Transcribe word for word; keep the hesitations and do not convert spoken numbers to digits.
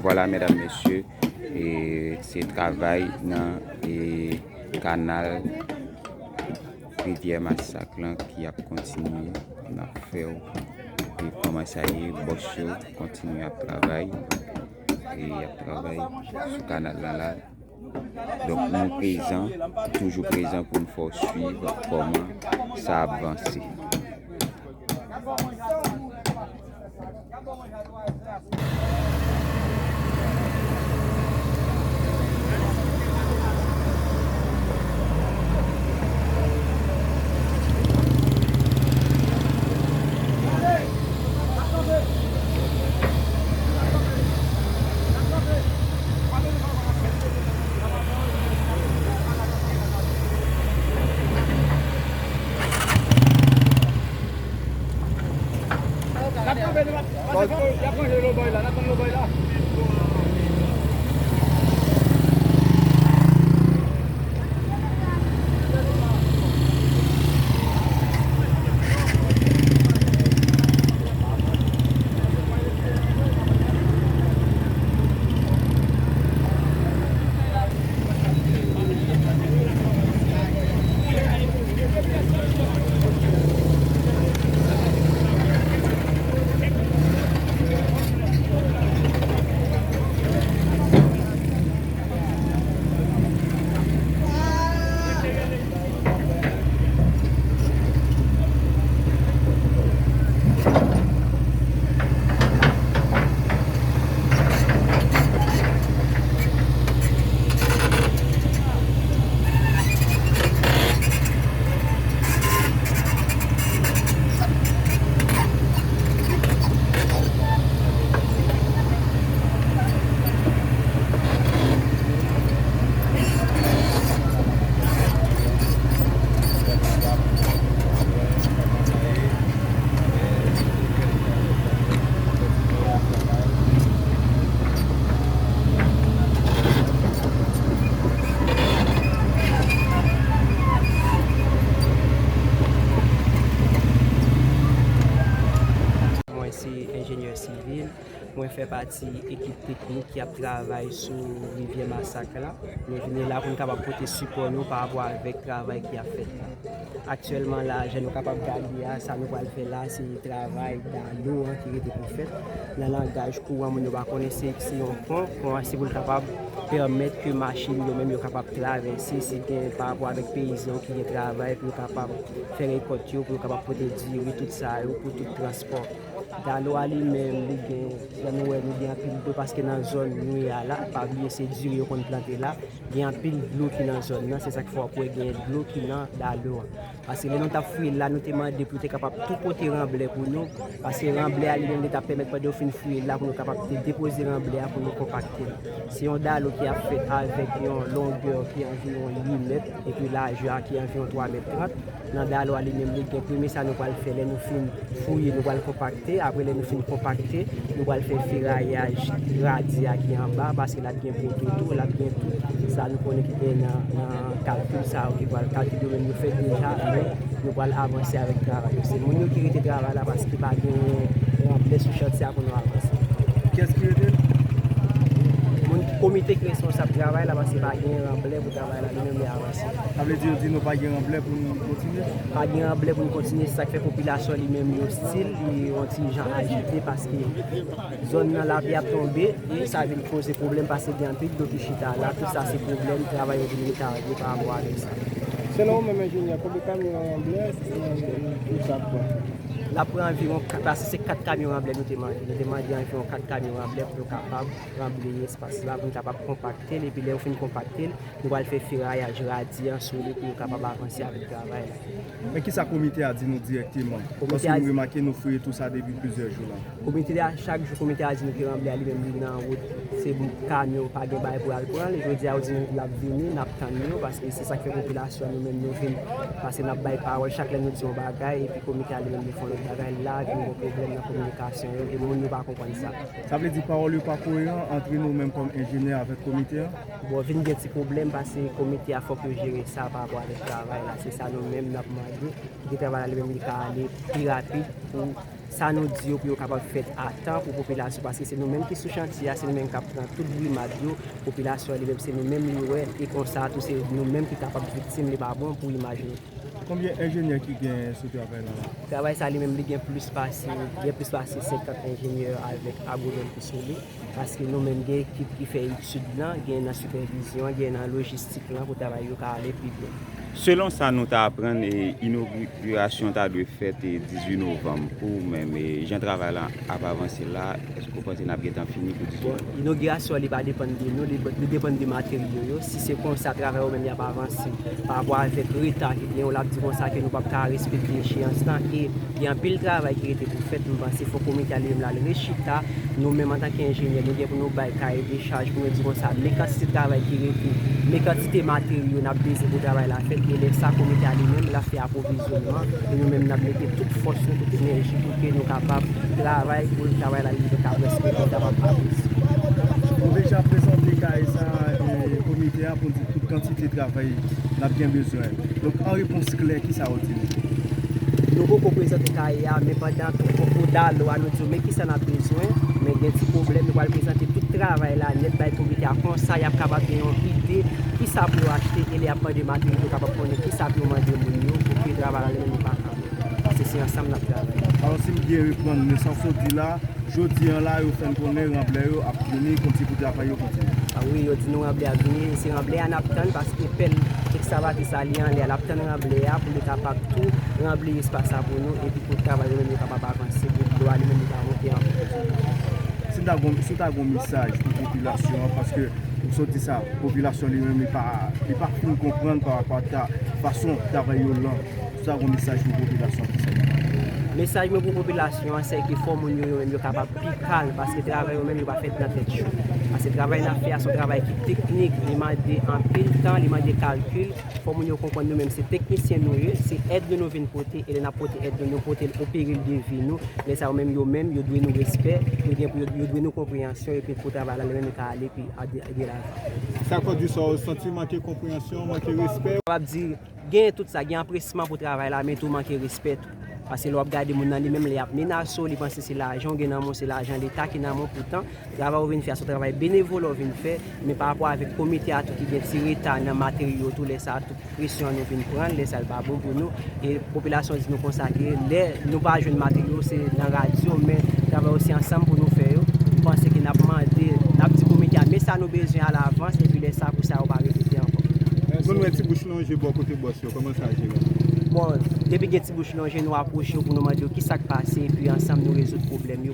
Vwala, medam, mesye, e se travay nan, e, kanal Rivyè Masak lan ki ap kontinye. N ap fè w, e kòman sa ye, bòs yo kontinye ap travay, e y ap travay sou kanal lan la. Donk, nou prezan, toujou prezan pou n fè w swiv kòman sa ap vanse. Mwen se enjenyè sivil. Mwen fè pati ekip teknik ki ap travay sou rivyè Masak la. Nou vini la pou n kapab pote sipò nou pa rapò avèk travay ki ap fèt la. Aktyèlman la, jan nou kapab gade a, sa nou pral fè la, se travay dalo an ki rete pou fèt. Nan langaj kouran, moun yo pa konnen, se, se yon pon. Pon an, se pou l kapab pèmèt ke machin yo menm yo kapab travèse, si gen pa rapò avèk peyizan ki gen travay, pou yo kapab fè rekòt yo, pou yo kapab pote diri, tout sa yo, pou tout transpò. Dalo a li menm, li gen, jan nou wè, nou gen anpil dlo, paske nan zòn nou ye a la, pa bliye se diri yo konn plante la, gen anpil dlo ki nan zòn nan, se sa k fè w ap wè gen dlo ki nan dalo an. Paske lè nou t ap fouye l la, nou te mande pou yo te kapab tou pote ranblè pou nou, paske ranblè a li menm, li t ap pèmèt pandan yo fin fouye l la, pou nou kapab te depoze ranblè a pou nou konpakte l. Se yon dalo ki ap fèt avèk yon longè ki anviwon uit mèt, epi lajè a ki anviwon twa mèt trant. Nan dalo a li menm, li gen premye sa nou pral fè, lè nou fin fouye, nou pral konpakte. Apre, lè nou fin konpakte, nou pral fè ferayaj radi a ki anba, paske l ap gen poto tou, l ap gen tout sa nou konnen ki gen nan, nan kalkil sa yo ki pral, kalkil yo menm yo fèt deja, men nou pral avanse avèk travay yo. Se moun yo ki rete travay la, paske pa gen ranblè sou chantye a pou nou avanse. Kiyès ki rete? Moun, komite ki responsab travay la, paske pa gen ranblè pou travay la, li menm li avanse. Sa vle di, yo di nou pa gen ranblè pou nou kontinye? Pa gen ranblè pou nou kontinye, se sa k fè popilasyon li menm yo stil, li yon ti jan ajite, paske zòn nan lapli ap tonbe, e sa vin koze pwoblèm, paske gen anpil dlo ki chita la, tout sa se pwoblèm, travay yo vin retarde pa rapò avèk sa. Selon ou menm, enjenyè, konbyen kamyon ranblè, e, pou sa pran? L ap pran anviwon kat, paske se kat kamyon ranblè nou te mande. Nou te mande anviwon kat kamyon ranblè pou yo kapab ranbleye espas la, pou n kapab konpakte l, epi lè yo fin konpakte l, nou pral fè ferayaj radi an sou li pou yo kapab avanse avèk travay la. Men kisa komite a di nou dirèkteman? Komite a, paske nou remake nou fouye tou sa depi plizyè jou la. Komite a, chak jou komite a di nou ke ranblè a li menm li nan wout, se kamyon pa gen bagay pou al pran l. Jodi a yo di nou l ap vini, n ap tann yo, paske se sa k fè popilasyon nou menm nou vin, paske n ap bay pawòl chak lè nou di yon bagay, epi komite a li menm li fè yon lòt Bagay la vin gen pwoblèm nan kominikasyon yo, e moun yo pa konprann sa. Sa vle di pawòl yo pa koeran ant nou menm kòm enjenyè avèk komite a? Bon, vin gen ti pwoblèm paske komite a fòk yo jere sa pa rapò avèk travay la. Se sa nou menm n ap mande, pou ke travay la li menm li ka ale pi rapid pou sa nou di yo pou yo kapab fèt a tan pou popilasyon, paske se nou menm ki sou chantye a, se nou menm k ap pran tout brimad yo, popilasyon an li menm se nou menm li wè, e konsa tou se nou menm ki kapab viktim, li pa bon pou imaj nou. Konbyen enjenyè ki gen sou travay la la? Travay sa li menm li gen plis pase, gen plis pase senkant enjenyè avèk agwonòm ki sou li, paske nou menm gen ekip ki fè etid lan, gen nan sipèvizyon an, gen nan lojistik lan pou travay yo ka ale pi byen. Selon sa nou ta aprann, inogirasyon ta dwe fèt dizuit novanm. Pou ou menm, jan travay la ap avanse la, èske w panse n ap gentan fini pou dizuit novanm? Bon, inogirasyon an li pa depann de nou, li depann de materyo yo. Si se konsa travay yo menm y ap avanse pa rapò avèk reta ki gen yo, l ap di konsa ke nou p ap ka respekte echeyans lan e gen anpil travay ki rete pou fèt. M panse fòk komite a li menm l al rechita. Nou menm antanke enjenyè, nou gen pou nou bay kaye de chaj pou nou di konsa men kantite travay ki rete, men kantite materyo n ap bezwen pou travay la fèt. E lè sa komite a li menm l ap fè apwovizyònman e nou menm n ap mete tout fòs nou, tout enèji pou ke nou kapab travay pou travay la li kapab respekte, kapab abouti. Nou deja prezante kaye sa a komite a pou n di tout kantite travay n ap gen bezwen. Donk an repons klè, kisa w di nou? Nou poko prezante kaye a, men pandan tou poko dalo a nou di yo men kisa n ap bezwen, men gen ti pwoblèm, nou pral prezante tout travay la nèt bay komite a, konsa y ap kapab gen yon ide kisa pou yo achte e lè y ap mande materyo yo kapab konnen kisa pou yo mande moun yo pou ke travay la li menm li pa kanpe. Paske se ansanm n ap travay. Alò si m byen reprann men sa w sot di la, jodi an la yo fè n konnen ranblè yo ap vini kòmsi pou travay yo kontinye. A wi, yo di nou ranblè ap vini, se ranblè a n ap tann paske pèl ekskavatris la li anlè a, l ap tann ranblè a pou li kapab tou ranbli espas la pou nou epi pou travay yo menm yo kapab avanse pou dlo a li menm li pa monte ankò. Si w ta gen yon mesaj pou popilasyon an, paske ou sot di sa, popilasyon li menm li pa li pa fin konprann pa rapò a fason travay yo lan. Sa gon mesaj pou popilasyon an ki sa. Mesaj mwen pou popilasyon an se ke fò moun yo yo menm yo kapab pi kalm paske travay yo menm yo pa fèt nan tèt cho. Paske travay n ap fè a se yon travay ki teknik, li mande anpil tan, li mande kalkil. Fò moun yo konprann nou menm se teknisyen nou ye, se èd nou nou vin pote e lè n ap pote èd nou nou pote l o peri de vi nou. Lè sa yo menm yo menm yo dwe nou respè, yo gen pou yo dwe nou konpreyansyon epi pou travay la li menm li ka ale pi de lavan. Sa k fè w di sa, w santi manke konpreyansyon, manke respè? Kapab di Genyen tout sa, gen anpresman pou travay la, men tou manke respè tou. Paske lè w ap gade moun nan li menm lè y ap menase w, li panse se lajan w gen nan men w, se lajan leta ki nan men w, poutan travay ou vin fè a se yon travay benevola ou vin fè, men pa rapò avèk komite a tou ki gen ti reta nan materyo tou, lè sa a tout presyon an nou vin pran l, lè sa a l pa bon pou nou. E popilasyon di nou konsa ke lè nou pa jwenn materyo se nan radyo, men travay yo se ansanm pou nou fè yo. M panse ke n ap mande, n ap di komite a men sa nou bezwen alavans epi lè sa a pou sa yo pa repete ankò. Moun wè ti bouch lonje bò kote bòs yo, kòman sa jere? Bon, depi gen ti bouch lonje, nou apwoche yo pou nou mande yo kisa k pase, epi ansanm nou rezoud pwoblèm yo.